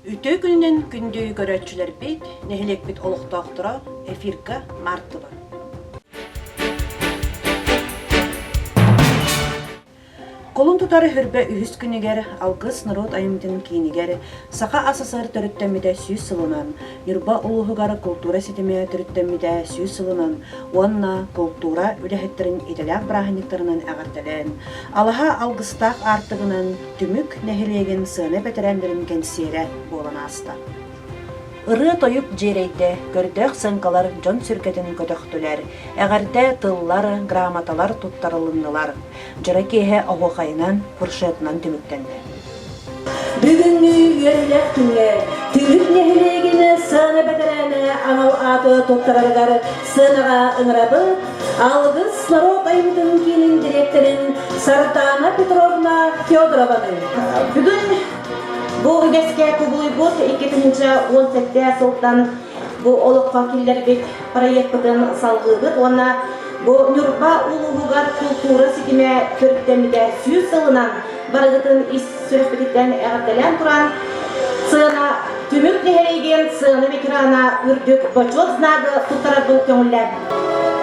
Үтүө күнүнэн күндү көрөөччүлэрбит, нэһилиэкпит олохтоохторо эфирга Мартыба. Кулун тутар Хүрбэ үһүс күнүгэр Алгыс норуот айымньытын киинигэр Саха АССР төрүттэммитэ 100 сылынан, Ньурба улууһугар култуура ситимэ төрүттэммитэ 100 сылынан уонна култуура үлэһиттэрин идэлээх бырааһынньыктарынан эҕэрдэлээн, Алаһа алгыстаах аартыгынан Түмүк нэһилиэгин сыана бэтэрээннэрин кэнсиэрэ буолан ааста. Ырыа-тойук дьиэрэйдэ, көрдөөх сыаҥкалар дьон сүргэтин көтөхтүлэр, эҕэрдэ тыллар, грамоталар туттарылыннылар. Дьоро киэһэ оһуохайынан, фуршетынан түмүктэннэ. Бүгүҥҥү үөрүүлээх күҥҥэ Түмүк нэһилиэгин сыана бэтэрээнэ анал ааты туттарарыгар сыанаҕа ыҥырабыт Алгыс норуот айымньытын киинин дириэктэрин Сардаана Петровна Федорованы. Бүгүн бу үгэскэ кубулуйбут 2017 сылтан бу олоххо киллэрбит проекпытын салгыыбыт уонна бу Ньурба улууһугар култуура ситимэ төрүттэммитэ 100 сылынан барыгытын ис сүрэхпититтэн эҕэрдэлээн туран сыана түмүк нэһилиэгин сыана ветерана үрдүк бочуот знагы туттарарбын көҥүллээн.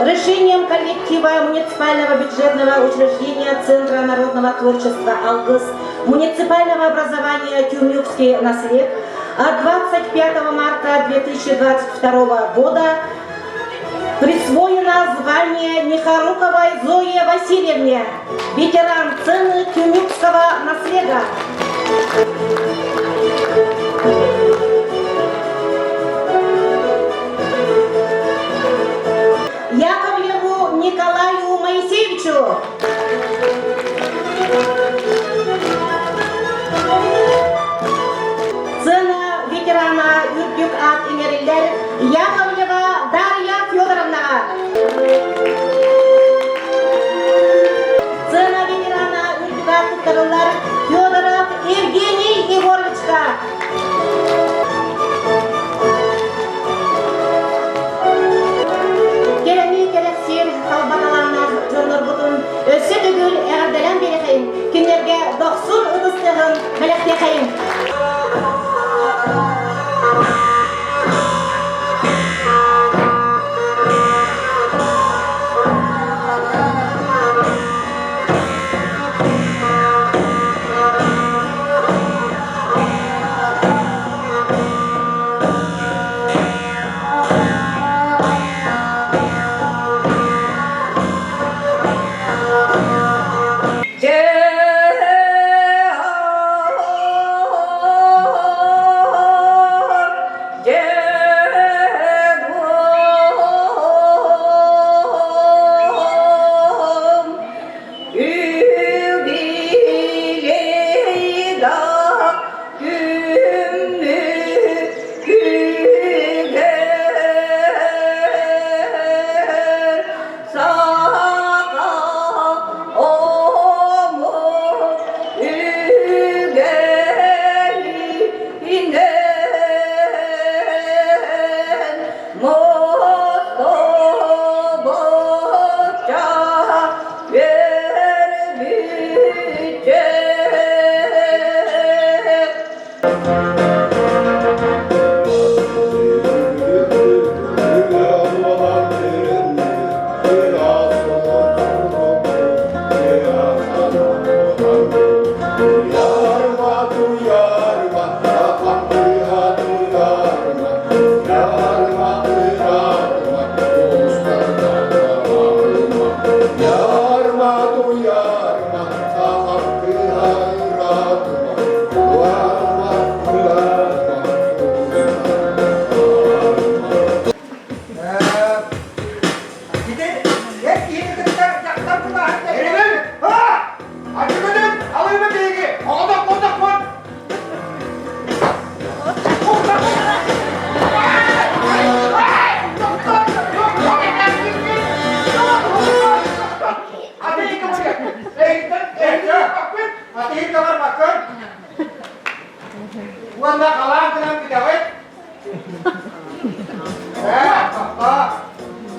Решением коллектива муниципального бюджетного учреждения Центра народного творчества «Алгыс» муниципального образования «Тюмюкский наслед» от 25 марта 2022 года присвоено звание Михаруковой Зое Васильевне, ветеран цены Тюмюкского наслега. Яковлеву Николаю Моисеевичу. Сцена ветерана үрдүк аат иҥэриллэр Яковлева Дарья Федоровнаҕа. Сцена ветерана үрдүк аат туттарыллар Федоров Евгений Егоровичка. Кэрэни кэрэхсиир талба талааннаах дьоннорбутун өссө төгүл эҕэрдэлээн биэрэхэйин, кинилэргэ дохсун ытыстыаҕын бэлэхтиэхэйин! Уонна халаан гынан бүтэҕит. Ээ, тохтоо.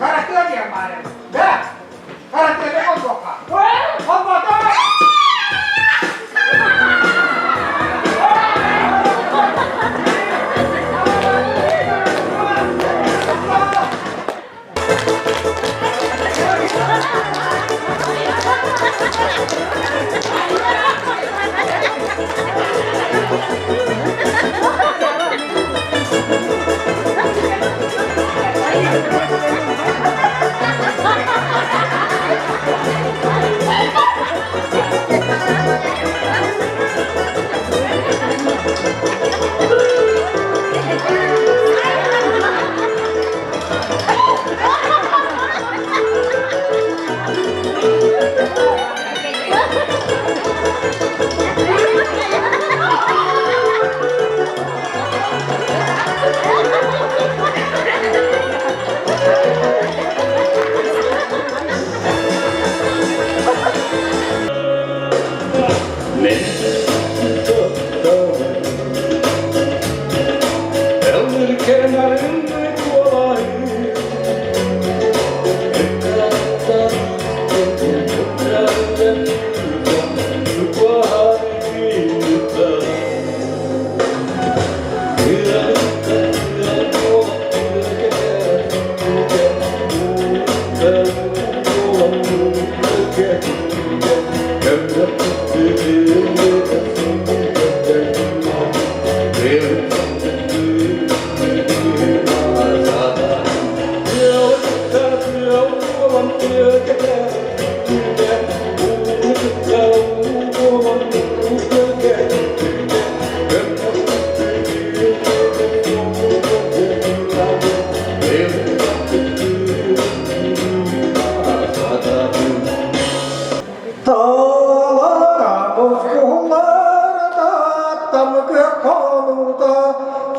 Харатыа диэн баар эбит. Бээ, харатыаны холбуохха. Холботоо!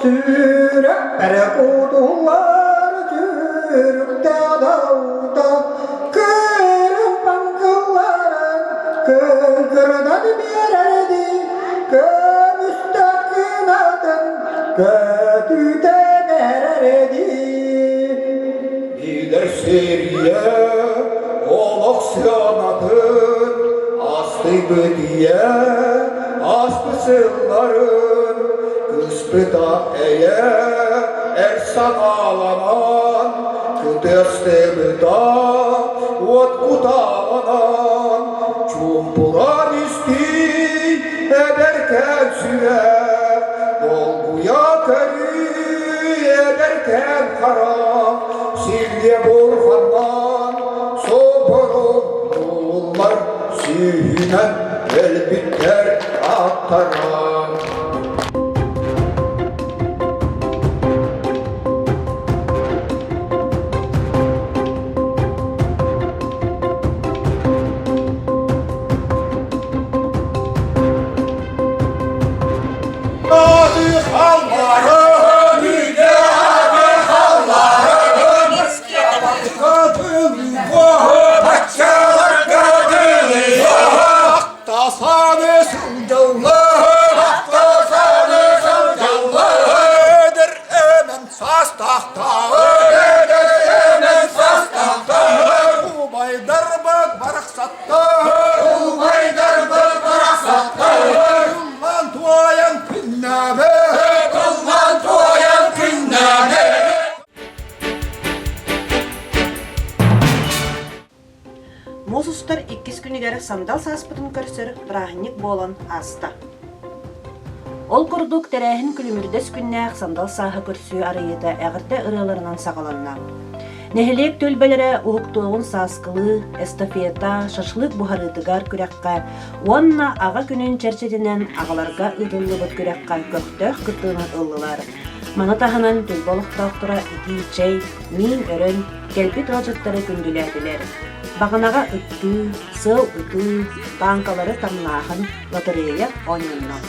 Сүрэхпэр кутуллар сүрүктээх даута Кырым паҥкылларын кыҥкырынан биэрэрди Көмүстээх кынатын көтүтэн эрэрди Билэр сирийэ олох сыанатын Астыйбыт ийэ ааспыт сылларын Кыспыта эйэ эр санааланан Кытыастыбыта уот кутааланан Чуумпуран истий эдэркээн сүрэх Долгуйа көрүү эдэркээн харах Силлиэ бурханнан соборуллар Сүүһүнэн өлбүттэр аттара. Муус устар иккис күнүгэр сандал сааспытын көрсөр бырааһынньык буолан ааста. Ол курдук тэрээһин күлүмүрдэс күннээх сандал сааһы көрсүү арыйыыта эҕэрдэ ырыаларынан саҕаланна. Нэһилиэк түөлбэлэрэ уһуктуоҕун сааскылыы, эстафета, шашлык буһарыытыгар күрэххэ уонна Аҕа күнүн чэрчитинэн аҕаларга ыытыллыбыт күрэххэ көхтөөх кыттыыны ыллылар. Маны таһынан түөлбэ олохтоохторо итии чэй, миин өрөн, кэлбит ыалдьыттары күндүлээтилэр. Баҕанаҕа ыттыы, сыал ытыы, бааҥкалары тамнааһын, лотерея оонньонно.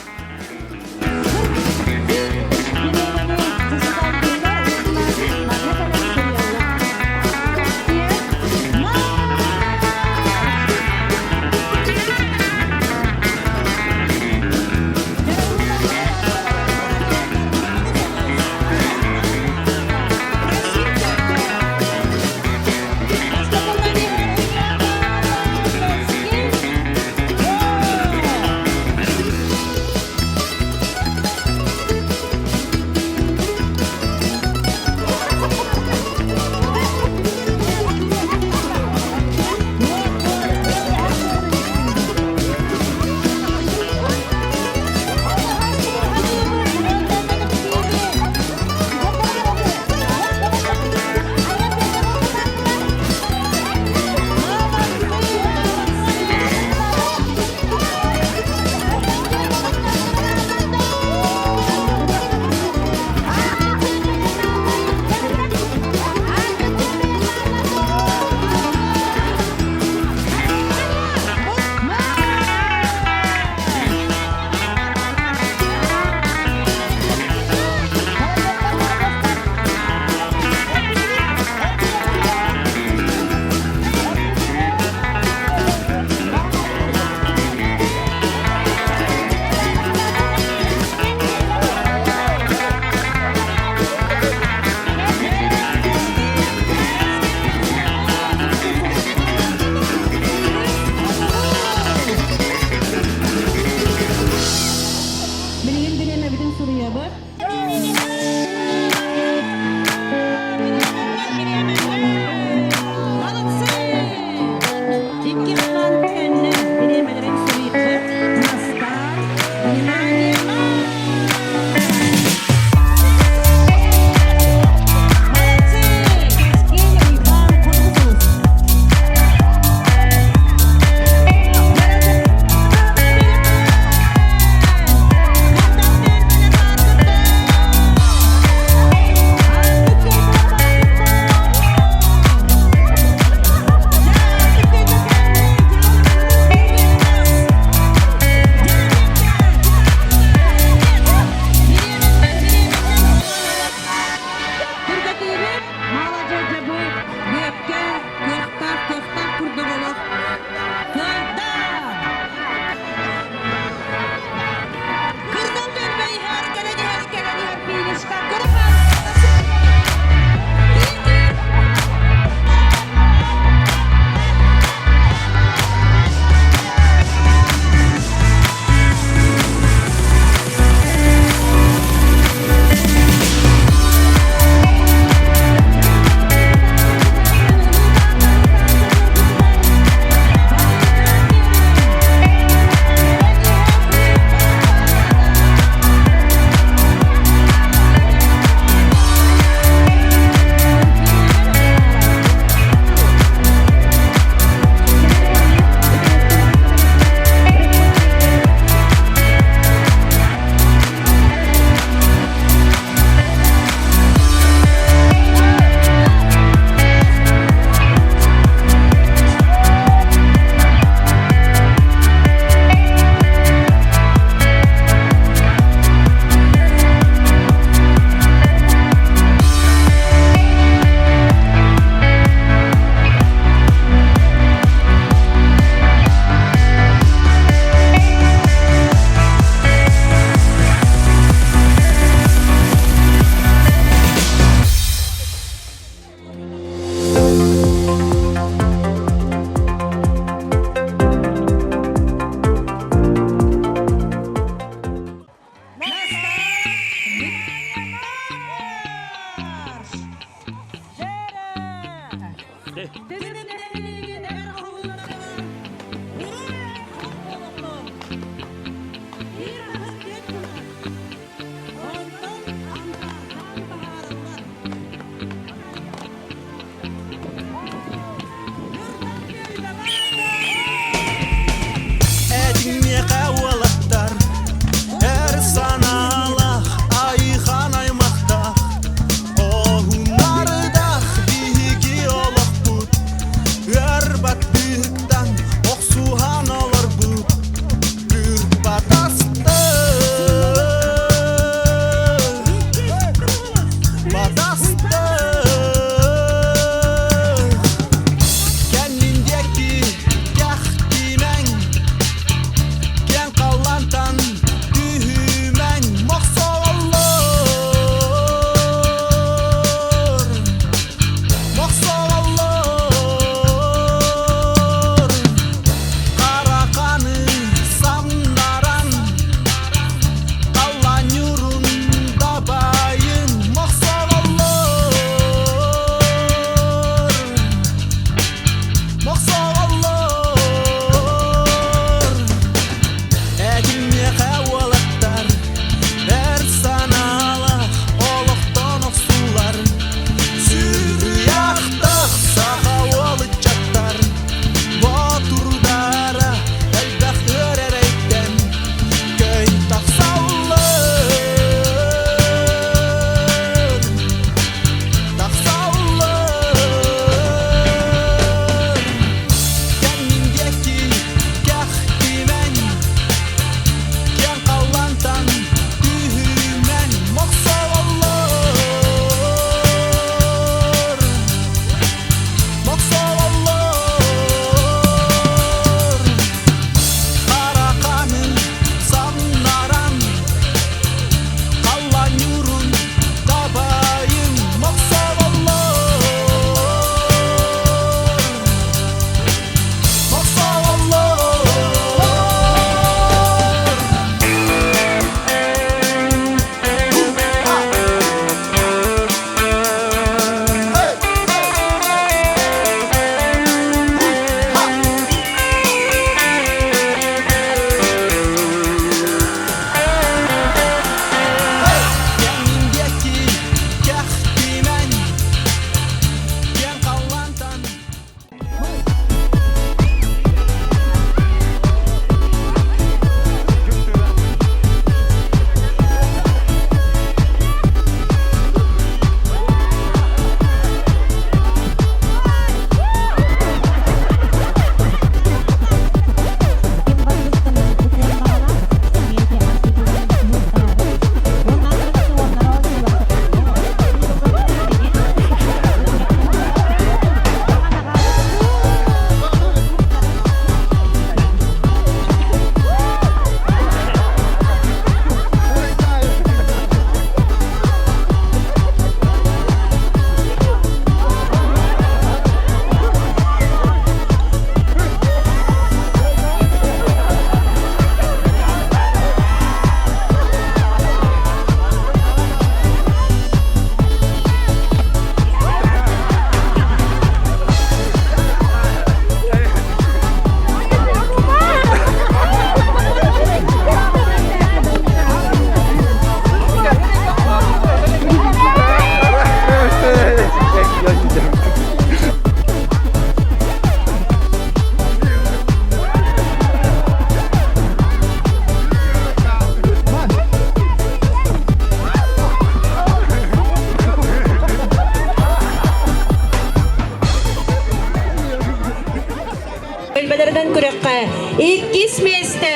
Иккис миэстэ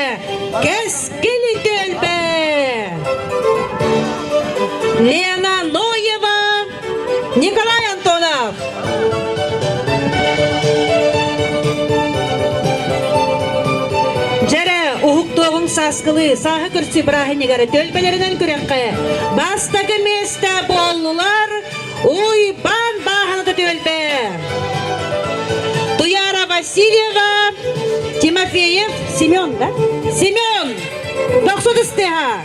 Кэскил түөлбэ. Лена Ноева, Николай Антонов. Дьэрэ, уһуктуоҕуҥ сааскылыы, сааһы көрсүү бырааһынньыгары түөлбэлэринэн күрэххэ бастакы миэстэ буоллулар Уйбаан Бааһыната түөлбэ. Туяра Васильева, Тимофеев Семен, да? Семен! Дохсут истиһа!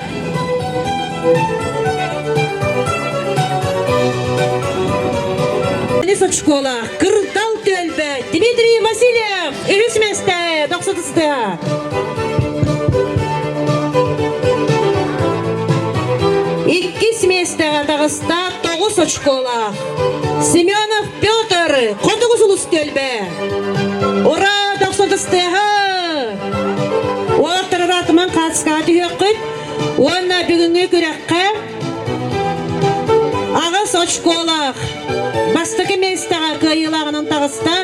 Школа Кырдал түөлбэ Дмитрий Васильев үһүс миэстэ дохсут истиһа! Иккис миэстэҕэ таҕыста тоҕус очколаах Семенов Петр Хотугу сулус түөлбэ. Ура, дохсутустыаһа! Уолаттар ыраатыман хаацкаҕа түһүөххүт уонна бүгүҥҥү күрэххэ аҕыс очколаах бастакы миэстэҕэ кыайыылааҕынан таҕыста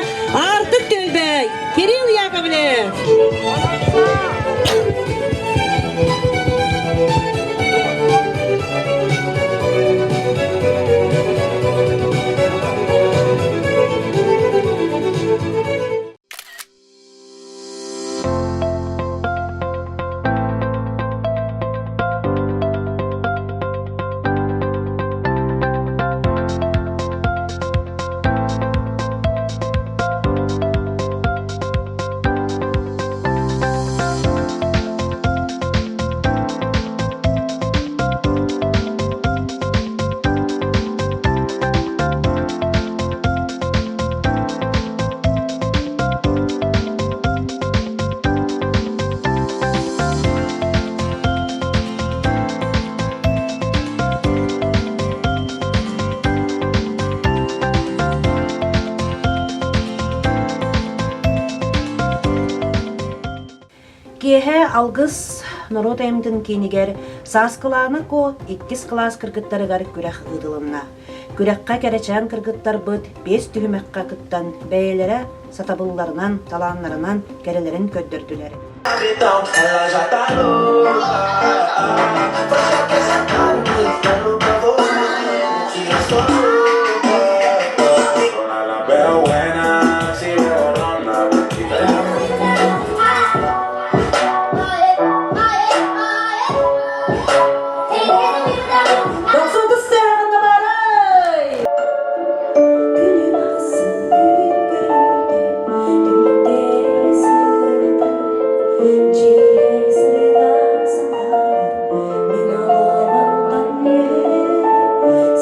Аартык түөлбэ Кирилл Яковлев. Киэһэ Алгыс норуот айымньытын киинигэр Сааскылаана Ко иккис кылаас кыргыттарыгар күрэх ыытылынна. Күрэххэ кэрэчээн кыргыттарбыт биэс түһүмэххэ кыттан бэйэлэрэ сатабылларынан, талааннарынан кэрэлэрин көрдөрдүлэр. Күнүн ахсын күн көрүтэ, түбүктэри сырдатар, дьиэ сырдаан сытар, мин олоҕунтан үөрэр,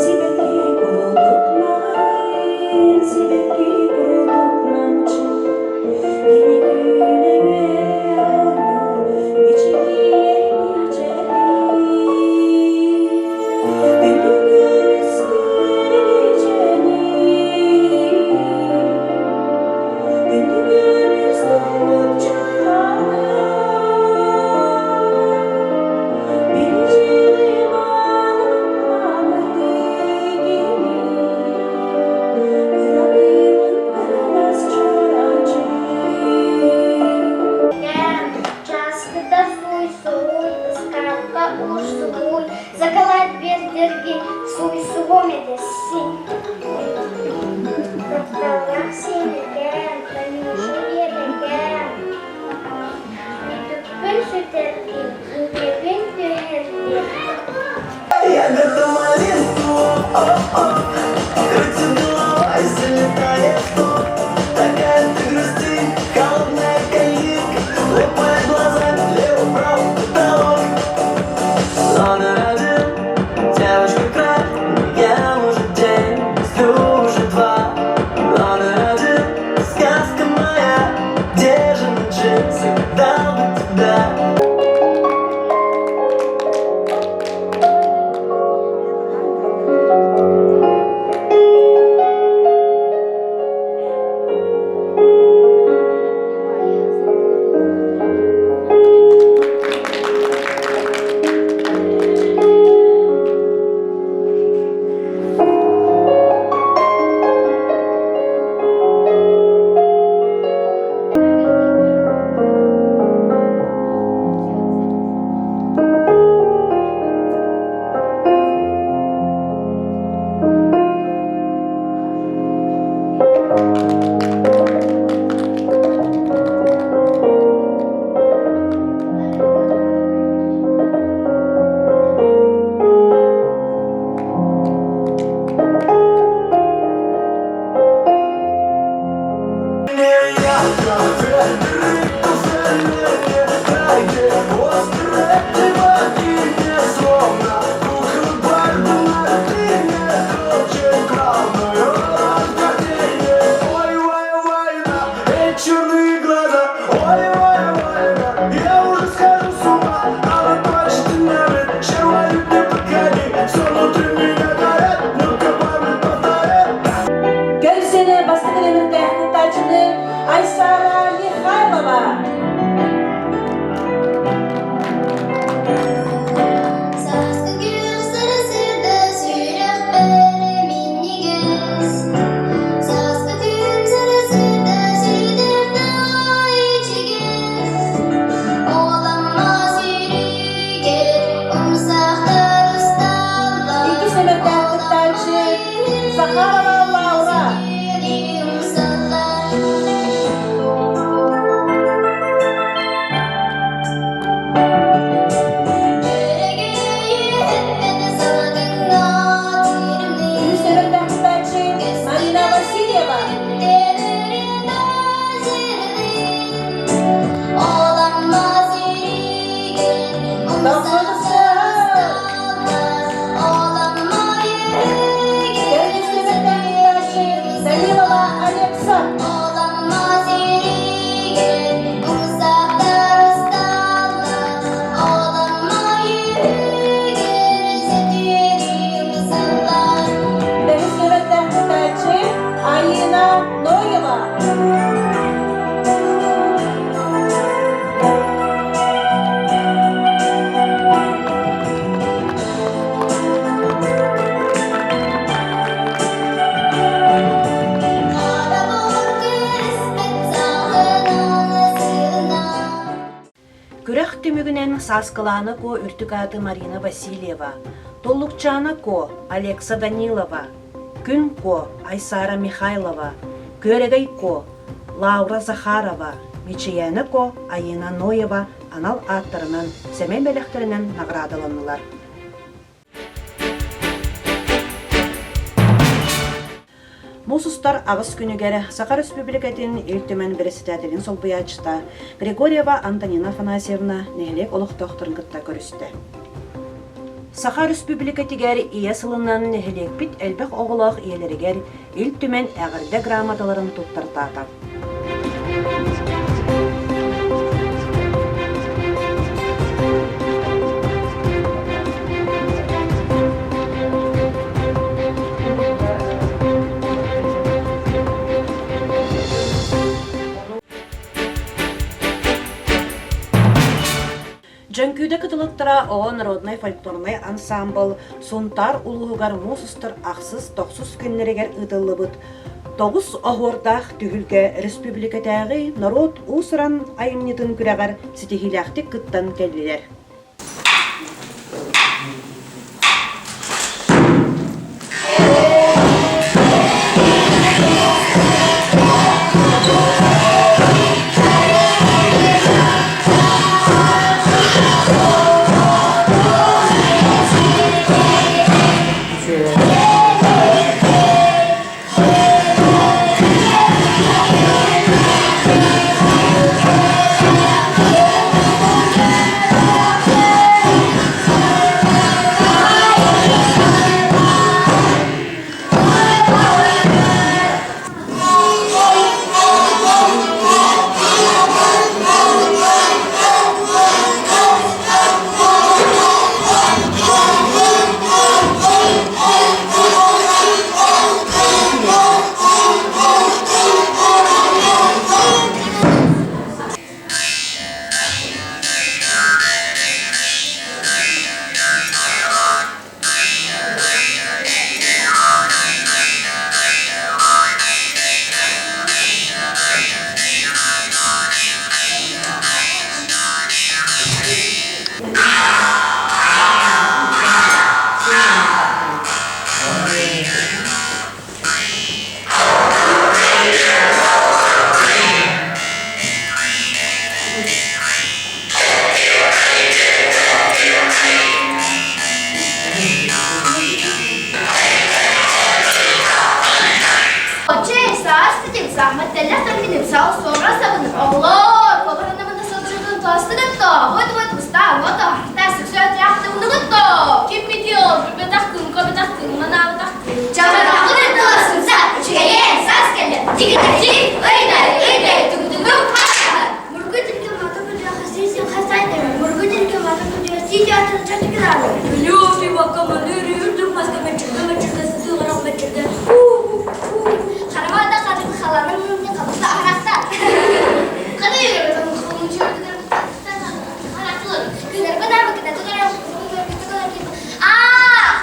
сибэкки курдук нарын, сибэкки курдук намчы, кини күлэ-үөрэ оонньуур, мичийэр мичээрдиир. Чааскыта сууй-сууй, ыскаапка уурсугуй, Закалаат биэрдэргин сууйсуһуом этэ син. Тапталлаах сиэнэкээм, Танюша биэрэкээм, Өтүкпүн сүтэрдим, ийэбин түһэрдим. Ягода малинку, о-о, Крутит головой, залетая в топ. Такая ты грусти, холодная калитка, Хлопает глазами влево-вправо в потолок. Номер один, девочка край, я уже день, сплю уже два. Номер один, сказка моя, где же на джинсы, дал бы тебя. Захарова Лаура. Үһүс нөмэрдээх кыттааччы Марина Васильева. Төрдүс нөмэрдээх кыттааччы Данилова Алекса. Бэһис нөмэрдээх кыттааччы Айыына Ноева. Күрэх түмүгүнэн Сааскылаана Ко үрдүк ааты Марина Васильева, Толлукчаана Ко Алекса Данилова, Күн Ко Айсара Михайлова, Күөрэгэй Ко Лаура Захарова, Мичийээнэ Ко Айыына Ноева анал ааттарынан, сэмэй бэлэхтэринэн наҕараадаланнылар. Муус устар аҕыс күнүгэр Саха Өрөспүүбүлүкэтин Ил Түмэн бэрэссэдээтэлин солбуйааччыта Григорьева Антонина Афанасьевна нэһилиэк олохтоохторун кытта көрүстэ. Саха Өрөспүүбүлүкэтигэр Ийэ сылынан нэһилиэкпит элбэх оҕолоох ийэлэригэр Ил Түмэн эҕэрдэ грамоталарын туттартаата. Дьөҥкүүдэ кытылыктара оҕо народнай фольклорнай ансаамбыл Сунтаар улууһугар муус устар ахсыс тохсус күннэригэр ыытыллыбыт Тоҕус оһуордаах түһүлгэ республикатааҕы норуот уус-уран айымньытын күрэҕэр ситиһиилээхтик кыттан кэллилэр. Очей, саас титин, сааматтеллэх тэмминим, сал сорра сабыным, оҕолор, кобаранабына сылдьытын тоостыгытто, вот-вот уста, вот ахта, сүксө трахтымныгытто. Ким битиол, билбэтэх күн, көбетэх күн, манаабытах күн. Чаматахын тыласынса, үчүгэйэ, саас кэллэ, тигитик, ыйдай, ыйдай, тугутугум, хаһа. Мургу дирке мата күдүө хасиси хасайдары, мургу дирке мата күдүө сидиатын чачыгылары. Люфи бакаманыры үрдүк маска мөчүрдө мөчүрдө сытыыларах мөчүрдө. Харама да хатын халанын мунун кабыста арахта. Кана yürüyorum, А,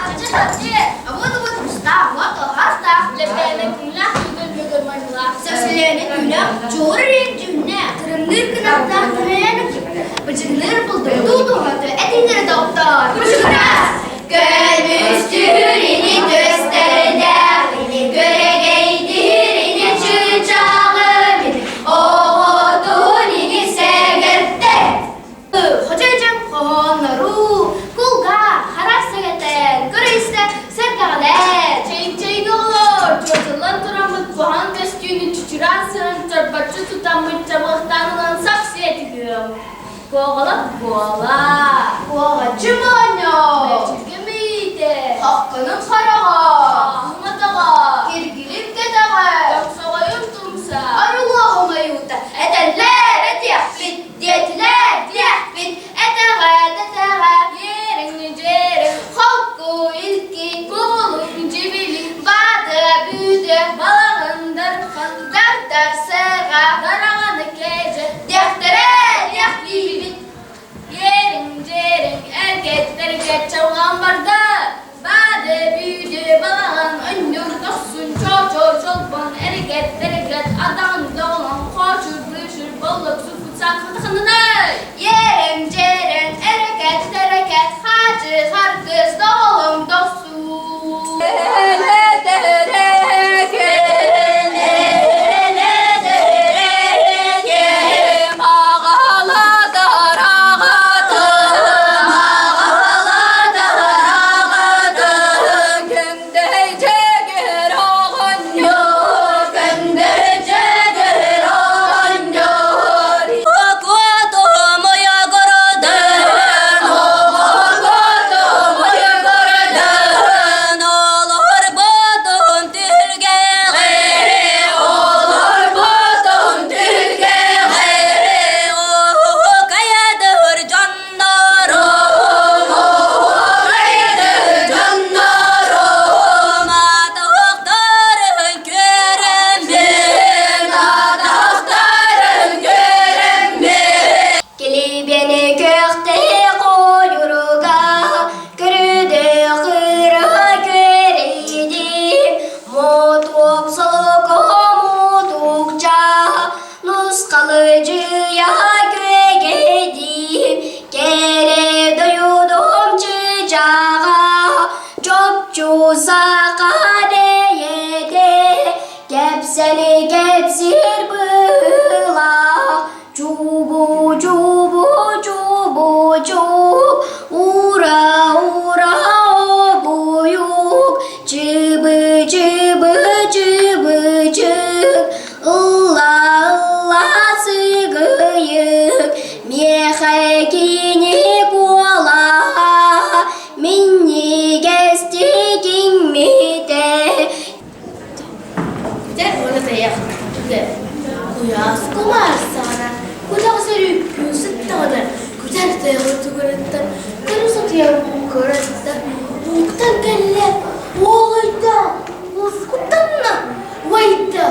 хапчы, хапчы, а вот вот уста, вот аста. Лепене күнлэх күгүл мөгөр мажылах. Куоҕалап буола. Куоҕаччы моонньоо. Мэлдьиргэ мэйиитэ. Хахханын хараҕа. Хааһым атаҕа. Киргилим кэтэҕэ. Тоҥсоҕойум тумса. Арылуоһум ойуута. Этэллэр этиэхпит, диэтилэр диэхпит. Этэҕэ тэтэҕэ. Иэриҥ дьиэриҥ. Холку илки. Куолуҥ дьибили. Баатыа бүүтэ. Балаҕан дархан. Дардар сыаҕа. Дараҕаны кээдьэ. Диэхтэрэ диэхтиибит. Иэриҥ-дьиэриҥ эргэттэргэ чалҕан барда. Баады бүүдү балаҕан өннүр дохсун чоочо чолбон эргэт эргэт адаҕын доҕолоҥ хоочур быышыр боллук суппут саахатахынынай. Иэриҥ-дьиэриҥ эрэкэт тэрэкэт хаачы харгыс доҕолоҥ дохсун. Килибиэни күөхтээ хойуруга, көрүдэ кыра күөрэйдим, мотуок солоко мутукча, нусхалы дьыйа күөгэдим, кэрэ дойдум чыычааҕа, чопчу саха бэйэтэ, кэпсэли кэпсиир быһыылаах, Чубу, чубу, чубу, чуб, ура, ура, обуйук, чыбы, чыбы, чыбы, чып, ылла, ылла, сыгыйык, миэхэ кини куолаһа, минньигэстик иҥмитэ. Күтэр уонна тайах күтэр. Куйаас кумаар саҕана, кутах сөрүүккүү сыттаҕына, күтэр тайаҕы тугуруттан, көрө сытыйан куукараттан, ууттан кэллэ, уолуйда, уоскутанна, уойда.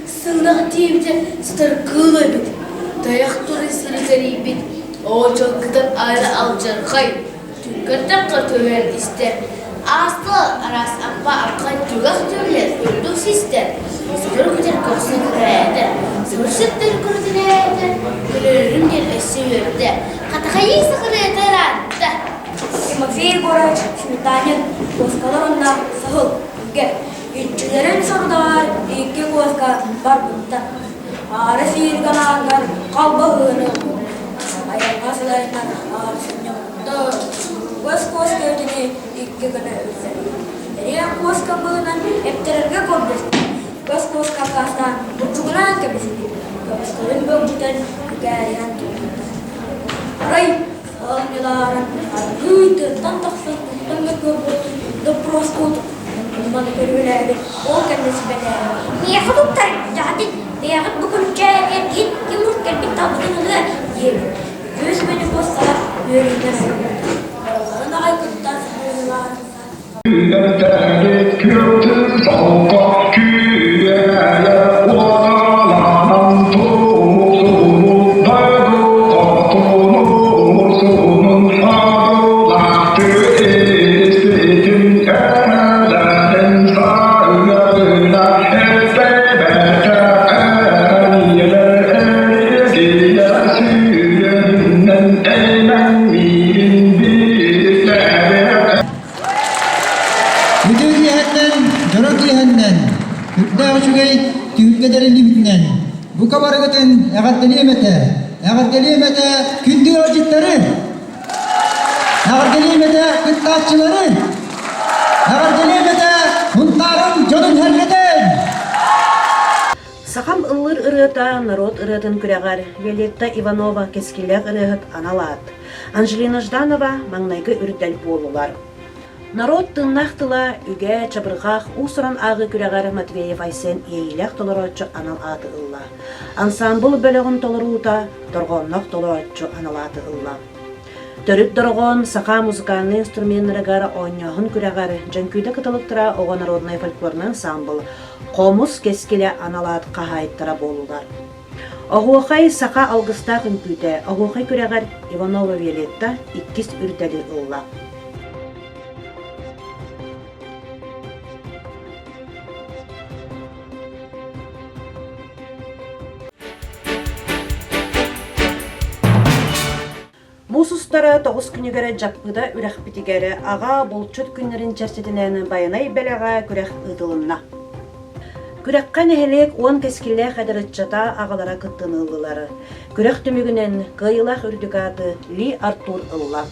Сыҥах тиийбитэ сытар кыыл эбит, тайах туран сири кэрийбит, оочолкутан аара алдьархай, Түҥкэттэххэ түһэн истэр, ааста араас аппа арҕай түгэх түөллэр үрдүк систэр, сотору күтэр көхсө күрээтэ, сымырсыттар күрүтүрээтэ, көрөрүм диэн өссө үөрдэ, хатахайыы сахарыата ыраатта. Тимофей Егорович Сметанин куоскалар уонна саһыл үгэ иччилэрин сорудаҕар икки куоска барбыттар. Аара сииргэ аҥааргар халбаһыыны айылҕа сылайынан аҕар сынньаммыттар. Куос куоска итини икки гына үрдэ. Эриэн куоска быынан эптэрэргэ көрдөстө. Көс куоска аккаастаан бурдугунаан кэбиспит. Көмүстэрин бөгдьүтэн күкээриһэн турбуттар. Арай саал ньылааран аргыый тыаттан тахсан туттан мөккүөр буолтун доппуруоска Маны көрүөлээбит ол кэннэ сүбэлээбит. Миэхэ туттар, дьаһатыт, бэйэҕит бу күлчээ эргит, ким урут кэлбит талбытын ылыа, диэбит. Үтүө сүбэни куоссалар үөрүүнэн ылбыттар. Барыларын аҕай кытта саһарыылаан Үлэтээбит күөхтүн солко күүрээйэ уоталанан туусунун дойду хотунун суунун одуулаахты иститин эһэлэрин саҥарына эппэбэтэ эриэлэр эргийэ сүүрүнэн эймэҥниирин биирдээбэ Үтүө киэһэттэн, дьоро киэһэннэн, үрдээх үчүгэй түһүлгэ тэриллибитинэн, бука барыгытын эҕэрдэлиэм этэ, эҕэрдэлиэм этэ күндү ыалдьыттары, эҕэрдэлиэм этэ кыттааччылары, эҕэрдэлиэм этэ Сунтаарым дьонун-сэргэтин! Сахам ыллыыр ырыа. ырыата норуот ырыатын күрэҕэр Виолетта Иванова кэскиллээх ырыаһыт анал аат, Анжелина Жданова маҥнайгы үрдэл буоллулар. Норуот тыыннаах тыла үгэ, чабырҕах, уус-уран ааҕыы күрэҕэр Матвеев Айсен иэйиилээх толорооччу анал ааты ылла. Ансаамбыл бөлөҕүн толоруута дорҕоонноох толорооччу анал ааты ылла. Төрүт дорҕоон саха музыкальнай инструменнарыгар оонньооһун күрэҕэр Дьөҥкүүдэ кыталыктара оҕо народнай фольклорнай ансаамбыл Хомус кэскилэ анал аат хаһаайыттара буоллулар. Оһуохай саха алгыстаах үҥкүүтэ оһуохай күрэҕэр Иванова Виолетта иккис үрдэли ылла. Муус устара тоҕус күнүгэр Дьаппыда үрэхпитигэр аҕа булчут күннэрин чэрчитинэн Байанай бэлэҕэ күрэх ыытылынна. Күрэххэ нэһилиэк уон кэскиллээх эдэр ыччата аҕалара кыттыыны ыллылар. Күрэх түмүгүнэн кыайыылаах үрдүк ааты Ли Артур ылла.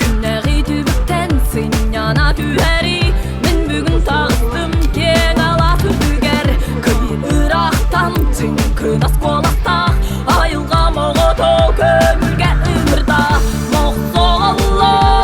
Күннэҕи түбүктэн сынньана түһэри Мин бүгүн таҕыстым киэҥ алаас үрдүгэр Кый ыраахтан чыҥкынас куоластаах Айылҕам оҕото көҥүлгэ ыҥырда Мохсоҕоллор!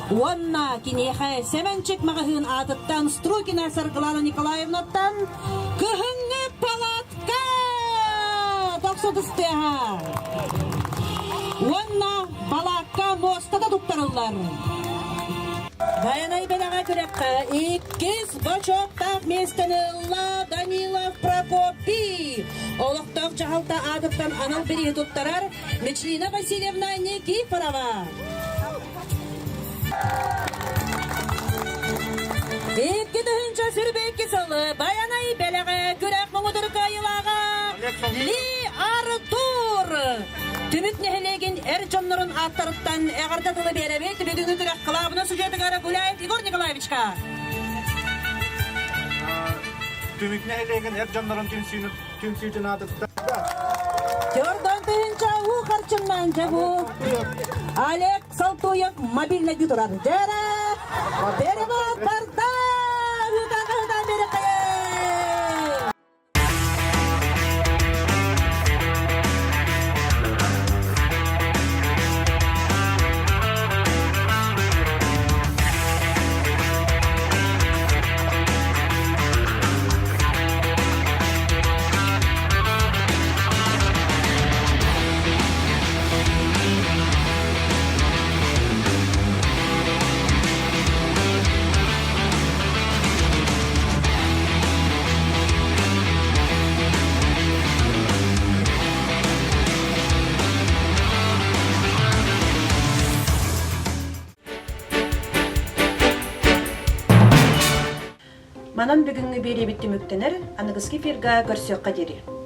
Уонна киниэхэ Сэмэнчик маҕаһыын аатыттан Струкина Саргылана Николаевнаттан кыһыҥҥы палатка тохсутустыаха. Уонна балаакка муостата туттарыллар. Байанай бэлэҕэ күрэххэ иккис бочуоттаах миэстэни ылла Данилов Прокопий. Олохтоох дьаһалта аатыттан анал бирииһи туттарар Мичилина Васильевна Никифорова. 2022 сылы Байанай бэлэҕэ күрэх муҥутуур кыайыылааҕа Ли Артур! Түмүк нэһилиэгин эр дьоннорун ааттарыттан эҕэрдэ тылы биэрэбит бүгүҥҥү күрэх кылаабына судьуйатыгар Гуляев Егор Николаевичка. Түмүк нэһилиэгин эр дьоннорун түмсүүтүн аатыттан Төрдөн тыһыынча уу харчыннан дьэ бу Олег Салтуев мобильный турар. Дьэрэ! Перевод барда! Ыта-ыта береккэ! Манан бүгүҥҥү биэриэбит түмүктэнэр, аныгыскы эфирга көрсүөххэ диэри.